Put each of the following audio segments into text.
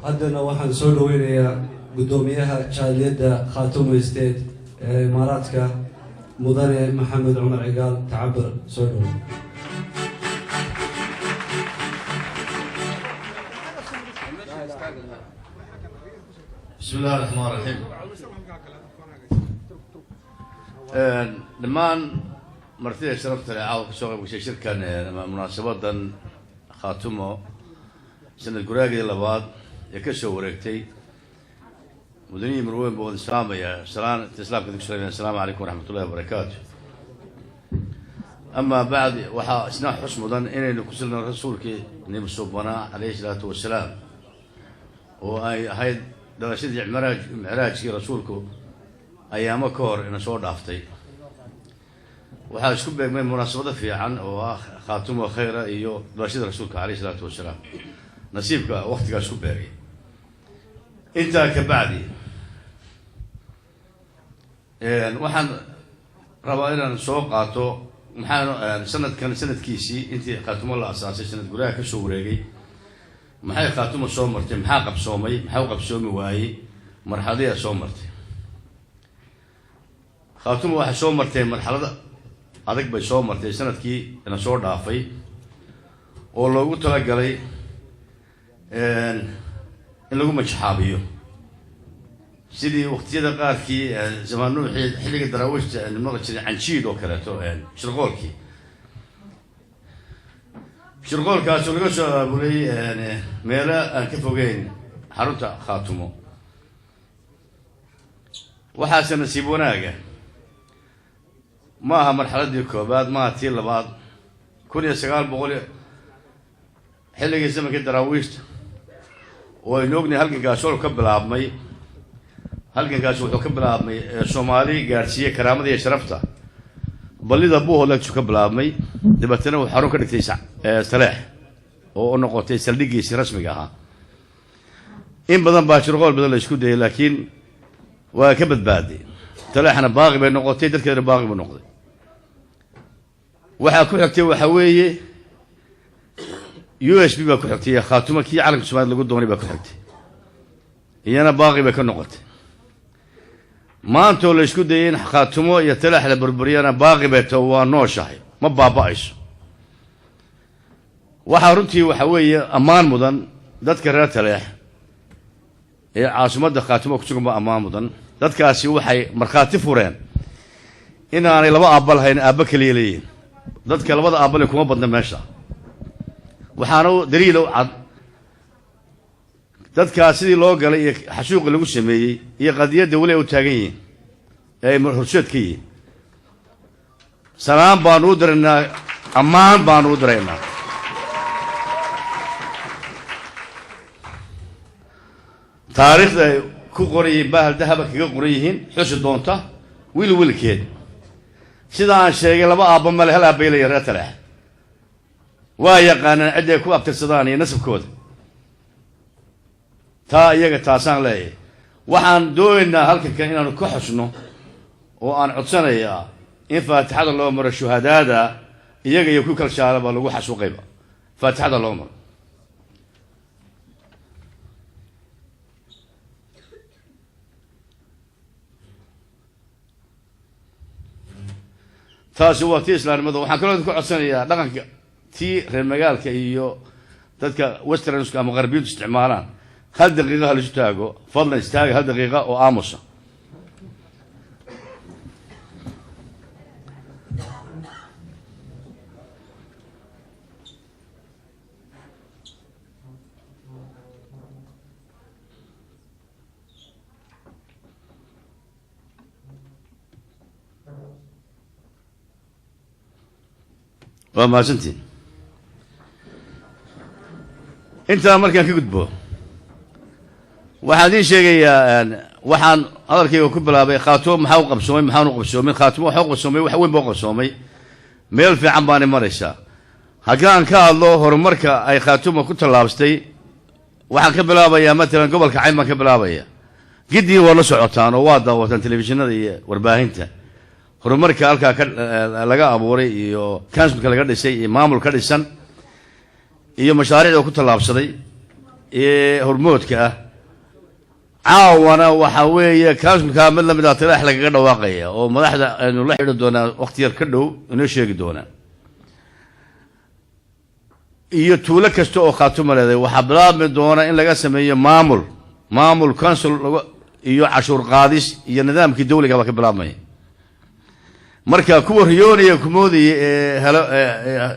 Haddana waxaan soo dhaweynayaa guddoomiyaha jaaliyadda Khaatumo State ee Imaaraadka, Mudane Maxamed Cumar Cigaal Tacabir. Soo dhowo. بسم الله الرحمن الرحيم. Dhammaan martida sharafta leh caawa kasoo qayb gashay shirkan ama munaasabadan Khaatumo sanad guraagii labaad ee ka soo wareegtay, mudanihii marweyn buu wada islaamaya. Salaan islaamka idinku salaamaya. Asalaamu calaykum waraxmatullahi wabarakaatu. Amaa bacd, waxaa isna xus mudan inaynu ku silno rasuulkii nebi subanaa calayhi salaatu wasalaam, oo ay ahayd dhalashadii miraaj micraajkii rasuulku ayaamo ka hor ina soo dhaaftay. Waxaa isku beegmay munaasabado fiican oo ah Khaatumo khayra iyo dhalashada rasuulka caleyhi isalaatu wasalaam. Nasiibka waktigaa isku beegay. Intaa ka bacdi, waxaan rabaa inaan soo qaato maxaa sanadkan sanadkiisii intii Khaatumo la asaasay, sanad guraha ka soo wareegay, maxay Khaatumo soo martay, maxaa qabsoomay, maxaa u qabsoomi waayey, marxaladiyaa soo martay. Khaatumo waxay soo martay marxalad adag bay soo martay sanadkii ina soo dhaafay, oo loogu talagalay in lagu majaxaabiyo sidii waqtiyada qaarkii zamaanuuxii xilliga Daraawiishta maqli jiray canjiid oo kaleeto. Shirqoolkii, shirqoolkaasoo laga soo abaabulay meelo aan ka fogeyn xarunta Khaatumo. Waxaase nasiib wanaaga ma aha marxaladdii koobaad, maaha tii labaad. 1900 xilligii zamankii Daraawiishta, oo aynu ognahay halgankaas wuxuu ka bilaabmay, halgankaas wuxuu ka bilaabmay Soomaali gaadhsiiyey karaamada iyo sharafta, ballida Buuhoodlagtu ka bilaabmay. Dabeetana uu xarun ka dhigtay Saleex, oo u noqotay saldhiggiisii rasmiga ahaa. In badan baa shirqool badan la isku dayay, laakiin waa ka badbaaday. Taleexna baaqi bay noqotay, dadkeedana baaqi buu noqday. Waxaa ku xigtay waxaa weeye USP baa ku xigtay. Khaatumo kii calanka Soomaalida lagu doonay baa ku xigtay, iyana baaqi bay ka noqotay. Maantoo la isku dayay in Khaatumo iyo Taleex la burburiyana, baaqi bay tao, waa nooshahay, ma baaba'ayso. Waxaa runtii waxa weeye ammaan mudan dadka reer Taleex ee caasimadda Khaatumo ku sugan baa ammaan mudan. Dadkaasi waxay markhaati fureen inaanay laba aabba lahayn, aabba keliya leeyihin. Dadka labada aabbale kuma badna meesha. Waxaana daliil u cad dadkaas sidii loo galay iyo xasuuqi lagu sameeyey iyo qadiyadda weli ay u taagan yihiin ee ay horseed ka yihiin. Salaan baanu u diraynaa, ammaan baanu u diraynaa. Taariikhda ay ku qoran yihiin bahal dahaba kaga qoran yihiin, xusi doonta wiil wiilkeed. Sida aan sheegay, laba aabba male, hal aabbay leeyihin. Reer Taleex waa yaqaanaan cidday ku abtirsadaan iyo nasabkooda. Taa iyaga taasaan leeyahay. Waxaan doonaynaa halkankan inaanu ka xusno oo aan codsanayaa in faatixada loo maro shuhadaada, iyaga iyo ku kalshaalaba lagu xasuuqayba. Faatixada loo maro. Taasi waa tii islaamnimada. Waxaan kaloo idinku codsanayaa dhaqanka tii reer magaalka iyo dadka westernska ama qarbiyintu isticmaalaan. Hal daqiiqa ha laisu taago, fadlan istaaga hal daqiiqa oo aamusa. Waa mahadsantiin. Intaa markaan ka gudbo, waxaan idiin sheegayaa, waxaan hadalkayga ku bilaabay Khaatumo maxaa u qabsoomay, maxaan u qabsoomin. Khaatumo waxa u qabsoomay, wax weyn baa u qabsoomay, meel fiican baanay maraysaa. Haddii aan ka hadlo horumarka ay Khaatumo ku tallaabstay, waxaan ka bilaabayaa matalan gobolka Cayn baan ka bilaabaya. Giddii waa la socotaan oo waa daawataan telefishinada iyo warbaahinta horumarka halkaa ka laga abuuray iyo councilka laga dhisay iyo maamul ka dhisan iyo mashaariicda ku tallaabsaday. Ee hormoodka ah caawana waxaa weeye councilkaa mid lamid ah Taleex lagaga dhawaaqaya oo madaxda aynu la xidhi doonaa waqti yar ka dhow inoo sheegi doonaa. Iyo tuulo kasta oo Khaatuma leedahay waxaa bilaabmi doona in laga sameeyo maamul council iyo cashuur qaadis iyo nidaamkii dawliga baa ka bilaabmaya. Marka kuwa riyoonaya, kumoodaya ee helo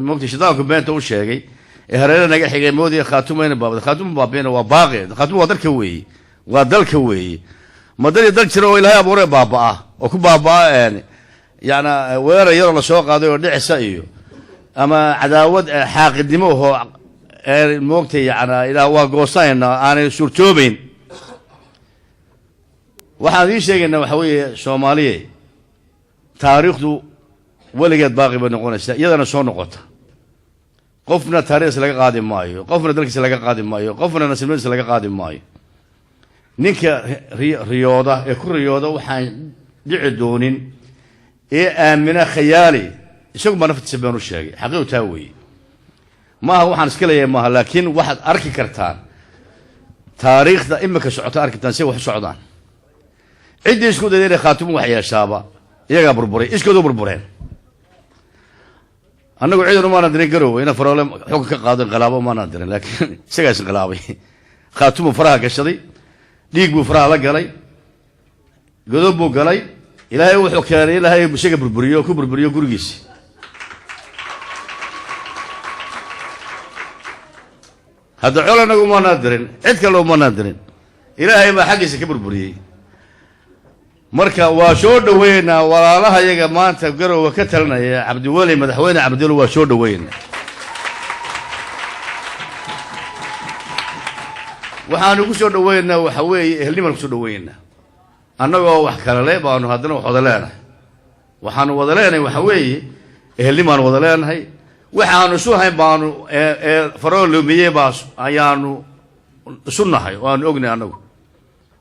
mogta shaydaanku beenta u sheegay ee hareere naga xigay, moodaya Khaatuma ina baabada, Khaatuma baabeena, waa baaqi. Khaatuma waa dalka weeye, waa dalka weeye. Ma dal iyo dal jira oo Ilaahay abuuray baaba'a oo ku baaba'a yana weerar yaroo lasoo qaaday oo dhicisa iyo ama cadaawad xaaqidnimo ahoo moogtay, yana ilaa waa goosanayna, aanay suurtoobayn. Waxaan idiin sheegaynaa waxa weeye, Soomaaliye, taariikhdu weligeed baaqi bay noqonaysaa, iyadana soo noqota. Qofna taarikhdiisa laga qaadi maayo, qofna dalkiisa laga qaadi maayo, qofna nasiibnimadiisa laga qaadi maayo. Ninka riyooda ee ku riyooda waxaan dhici doonin ee aamina khayaali, isagu baa naftiisa been u sheegay. Xaqiiqu taa weeye. Maaha waxaan iska leeyahay maaha, laakiin waxaad arki kartaan taariikhda imika socota, arki kartaan si wax u socdaan. Ciddii isku dayda inay Khaatumo wax yeeshaaba iyagaa burburay, iskoodu burbureen. Annagu ciidan umaanaan dirin Garowe ina Faroole xukun ka qaado, inqilaabo umaanaan dirin, laakiin isagaa is inqilaabay. Khaatumu faraha gashaday, dhiig buu faraha la galay, godob buu galay. Ilaahay wuxuu keenay Ilaahay isaga burburiyo, ku burburiyo gurigiisi. Hadda col annagu umaanaan dirin, cid kale umaanaan dirin, Ilaahay baa xaggiisa ka burburiyey. Marka waa soo dhaweynaa walaalaha yaga maanta Garowe ka talinaya, Cabdiweli, madaxweyne Cabdiweli, waa soo dhaweynaa. Waxaanu ku soo dhaweynaa waxa weeye ehelnimaan kusoo dhaweynaa. Annagoo wax kale le baanu haddana wax wada leenahay. Waxaanu wada leenahay waxa weeye ehelnimaanu wada leenahay. Waxaanu isu hayn baanu ee faroo lumiyey baa ayaanu isu nahay oo aanu ognahay annagu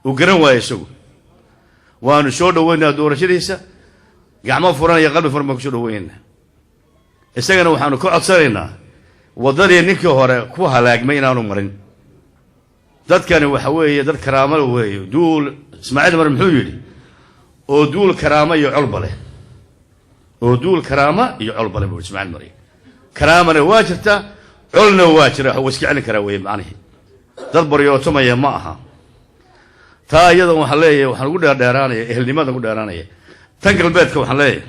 uu garan waayo isagu. Waanu soo dhaweynaa doorashadiisa, gacmo furan iyo qalbi furan baan kusoo dhaweynaa. Isagana waxaanu ka codsanaynaa waddadii ninkii hore ku halaagmay inaanu marin. Dadkani waxa weeye dad karaamo weeye. Duul Ismaaciil Mar muxuu yidhi? Oo duul karaamo iyo colba leh, oo duul karaama iyo colba leh buu Ismaaciil Mari. Karaamana waa jirta, colna waa jira, wax iska celin karaa weeye macnihi. Dad baryootomaya ma aha. Taa iyada waxaan leeyahay, waxaan ugu dheerdheeraanaya ehelnimada ugu dheeraanaya. Tan galbeedka waxaan leeyahay,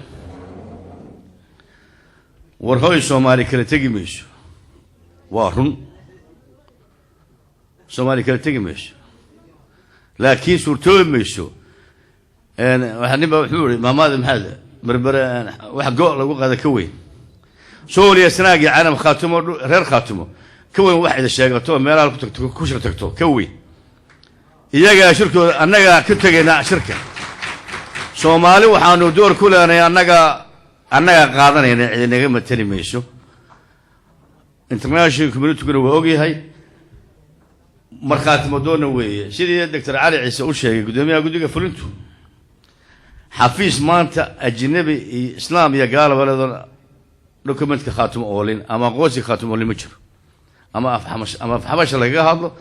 war hoy, Soomaali kala tegi mayso. Waa run, Soomaali kala tegi mayso, laakiin suurtoobi mayso. Waa nin baa wuxuu yihi maamaada maxaa Berbere wax go lagu qaada ka weyn, Sooliya, Sanaag iyo Canab, Khaatumo, reer Khaatumo ka weyn wax ida sheegato meelaha ku tagto, ku shir tagto ka weyn. Iyagaa shirkooda, annagaa ka tegaynaa shirka. Soomaali waxaanu door ku leenahay annagaa qaadanayna, cidinaga matali mayso. International communityguna waa ogyahay, markhaati madoonna weeye. Sidii Doctor Cali Ciise u sheegay, guddoomiyaha guddiga fulintu, xafiis maanta ajnabi iyo islaam iyo gaalaba leedoon documentka Khaatumo oolin ama aqoonsiga Khaatumo oolin ma jiro. Ama ama afxabasha lagaga hadlo,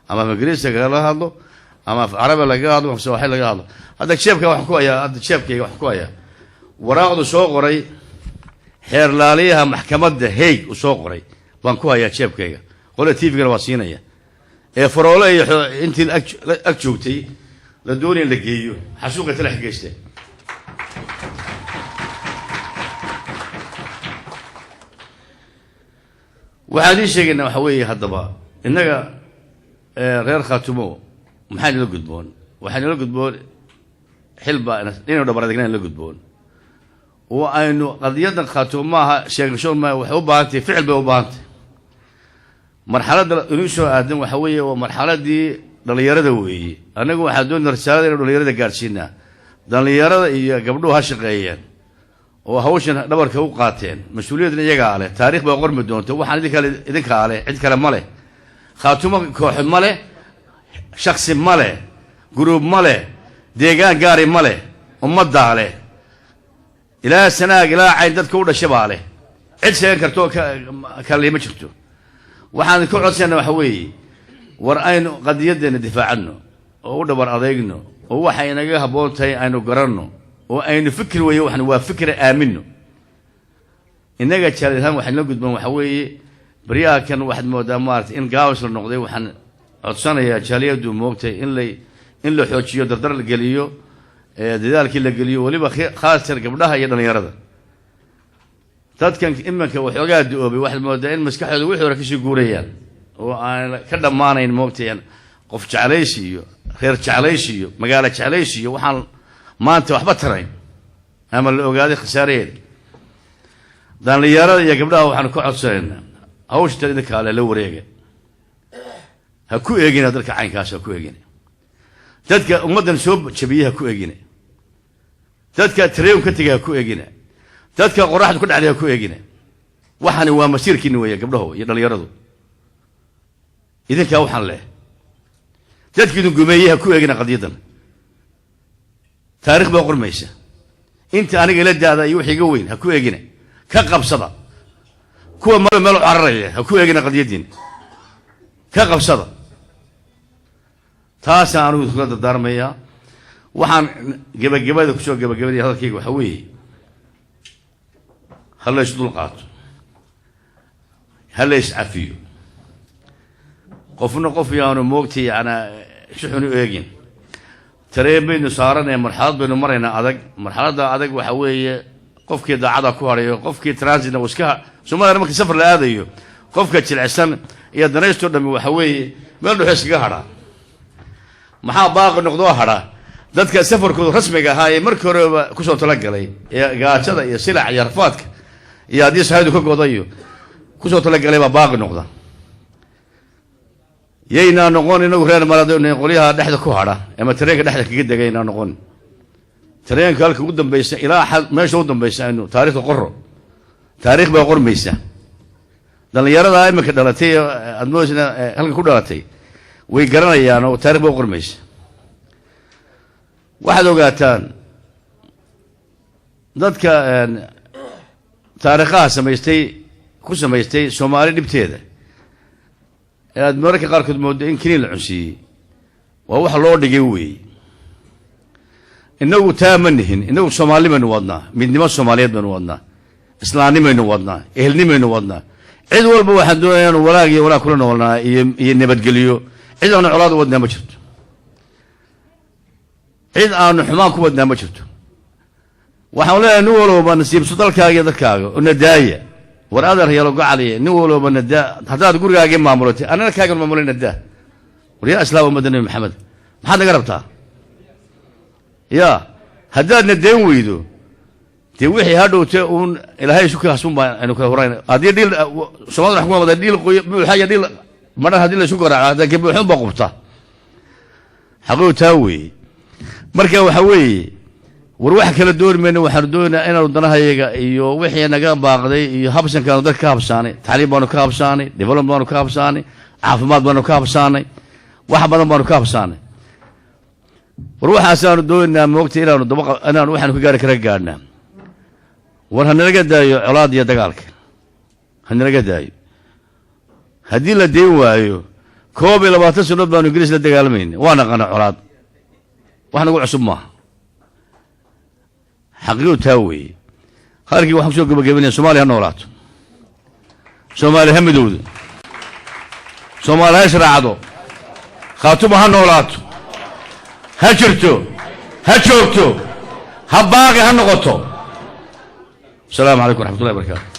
ama af Ingiriiska lagaga hadlo, ama af Carabi lagaga hadlo, af Sawaaxili lagaga hadlo. Hadda jeebka wax ku hayaa, hadda jeebkayga wax ku hayaa waraaqdu soo qoray xeerlaaliyaha maxkamadda Hague uu soo qoray baan ku hayaa jeebkayga. Qolada TV-gana waa siinaya ee Faroole iyo intii ag joogtay la doonaya in la geeyo xasuuqa Taleex geysteen. Waxaan idiin sheegaynaa waxa weeye, haddaba innaga reer Khaatumo maxaa nala gudboon? Waxaa nala gudboon xilbaa inaynu dhabar adegnaa nala gudboon oo aynu qadiyaddan Khaatumo maaha sheegasho ma, waxay u baahan tahay ficil bay u baahan tahay. Marxaladda inuu soo aadan waxa weeye waa marxaladii dhalinyarada weeye. Annagu waxaa doonaa risaalada inaynu dhalinyarada gaadhsiinaa. Dhalinyarada iyo gabdhuhu ha shaqeeyeen oo hawshan dhabarka u qaateen, mas-uuliyadna iyagaa leh. Taarikh baa qormi doonta. Waxaan idinkale idinkaa leh, cid kale ma leh. Khaatumo kooxi ma leh, shaksi ma leh, guruub ma leh, deegaan gaari ma leh, ummaddaa leh. Ilaa Sanaag ilaa Cayn dadka u dhasha baa leh. Cid sheegan karto kale ma jirto. Waxaan ka codsanaa waxa weeye War aynu qadiyaddeena difaacadno oo u dhabar adeegno, oo waxay inaga habboon tahay aynu garanno, oo aynu fikir weeye, waxan waa fikra aamino. Innaga jaaliyad ahaan waxay nala gudbaan waxa weeye, baryaha kan waxaad moodaa maarata in gaabis la noqday. Waxaan codsanayaa jaaliyaddu moogtay in la xoojiyo, dardar la geliyo, dadaalkii la geliyo, weliba khaasatan gabdhaha iyo dhallinyarada. Dadkan iminka waxoogaa du-oobay waxaad moodaa in maskaxdooda wixii hore kasii guurayaan oo aan ka dhammaanayn, moogtay, qof jeclaysi iyo reer jeclaysi iyo magaalo jeclaysi iyo waxaan maanta waxba tarayn ama la ogaaday khasaaraheeda. Dhallinyarada iyo gabdhaha waxaanu ka codsanaynaa hawsha tan idinka ale la wareega. Ha ku eegina dadka caynkaas, ha ku eegina dadka ummaddan soo jabiyey, ha ku eegina dadka tareen ka tegay, ha ku eegina dadka qoraxdu ku dhacday, ha ku eegina. Waxani waa masiirkiina weeye, gabdhaho iyo dhallinyaradu, idinkaa waxaan leh. Dadki idin gumeeyey ha ku eegina qadiyaddan. Taarikh baa qormaysa. Inta aniga ila daada iyo wixii iga weyn ha ku eegina, ka qabsada. Kuwa meel meel u cararaya ha ku eegina, qadiyaddiina ka qabsada. Taasaan anigu iskula dardaarmayaa. Waxaan gebagabada kusoo gebagabadaya hadalkayga waxaa weeye: ha la is dul qaato, ha la is cafiyo, qofna qof yaanu moogtay yanaa si xun u eegin. Tareen baynu saaranaya, marxalad baynu maraynaa adag. Marxaladda adag waxa weeye qofkii daacada ku hadhayo, qofkii transitna uu iska Soomaliya. Markii safar la aadayo, qofka jilicsan iyo danaystoo dhami waxa weeye meel dhuxu iskaga hadhaa. Maxaa baaqi noqdoo hadha? Dadka safarkoodu rasmiga ahaa ee markii horeba kusoo talagalay ee gaajada iyo silac iyo rafaadka iyo haddii sahaydu ka godayo kusoo talagalay baa baaqi noqda. Yaynaa noqon inagu reer marad qolyaha dhexda ku hadha ama tareenka dhexda kaga dega. Yaynaa noqon. Tareenka halka ugu dambaysa ilaa meesha u dambaysa aynu taarikhda qoro. Taarikh baa qormaysa. Dhallinyarada iminka dhalatay, admoosna halka ku dhalatay, way garanayaan oo taarikh baa qormaysa. Waxaad ogaataan dadka taariikhaha samaystay, ku samaystay Soomaali dhibteeda, ee aad mararka qaarkood mooddo in kiniin la cunsiiyey, waa wax loo dhigay weeye. Innagu taa ma nihin. Innagu Soomaali baynu wadnaa, midnimo Soomaaliyeed baynu wadnaa, islaamnimaynu wadnaa, ehelnimaynu wadnaa. Cid walba waxaan doonaya inu walaag iyo walaag kula noolnaa iyo nabadgeliyo. Cid aanu colaad u wadnaa ma jirto, cid aanu xumaan ku wadnaa ma jirto. Waxaan leeyahay nin walowba nasiibso dalkaaga iyo dadkaaga oo nadaaya. War adeer yalo gocaliye, nin walowba nadaa. Haddaad gurigaagii maamulatay, annana kaagan maamulay, nadaa. War yaa islaam, ummadda Nebi Maxamed, maxaad naga rabtaa? Ya haddaad nadayn weydo, dee wixii hadhowte uun Ilaahay isu kaasun baa aynu kala horayn. Haddii dhiil Somalida wax ku wada dhiil qoy buuxa iyo dhiil madhan haddii la isu garaaco, hadda ka buuxun baa qubta. Xaqiiqu taa weeye. Marka waxa weeye, war wax kala dooni mayno. Waxaanu doonaynaa inaanu danahayaga iyo wixii naga baaqday iyo habsankaanu dadka ka habsaanay. Tacliim baanu ka habsaanay, development baanu ka habsaanay, caafimaad baanu ka habsaanay, wax badan baanu ka habsaanay. War waxaasaanu doonaynaa moogta inaanu daba inaanu waxaanu ka gaari kara gaadhnaa. War ha nalaga daayo colaad iyo dagaalka, ha nalaga daayo. Haddii la deyn waayo, 21 sanood baanu Ingiriis la dagaalamayna. Waa naqana colaad, wax nagu cusub maaha. Xaqiiqu taa weeye. Hadalkii waxaan kusoo gabagabanaya: Soomaaliya ha noolaato, Soomaaliya ha midowdo, Soomaaliya ha israacdo, Khaatuma ha noolaato, ha jirto, ha joogto, ha baaqi ha noqoto. Asalaamu calaykum waraxmatullahi barakaatu.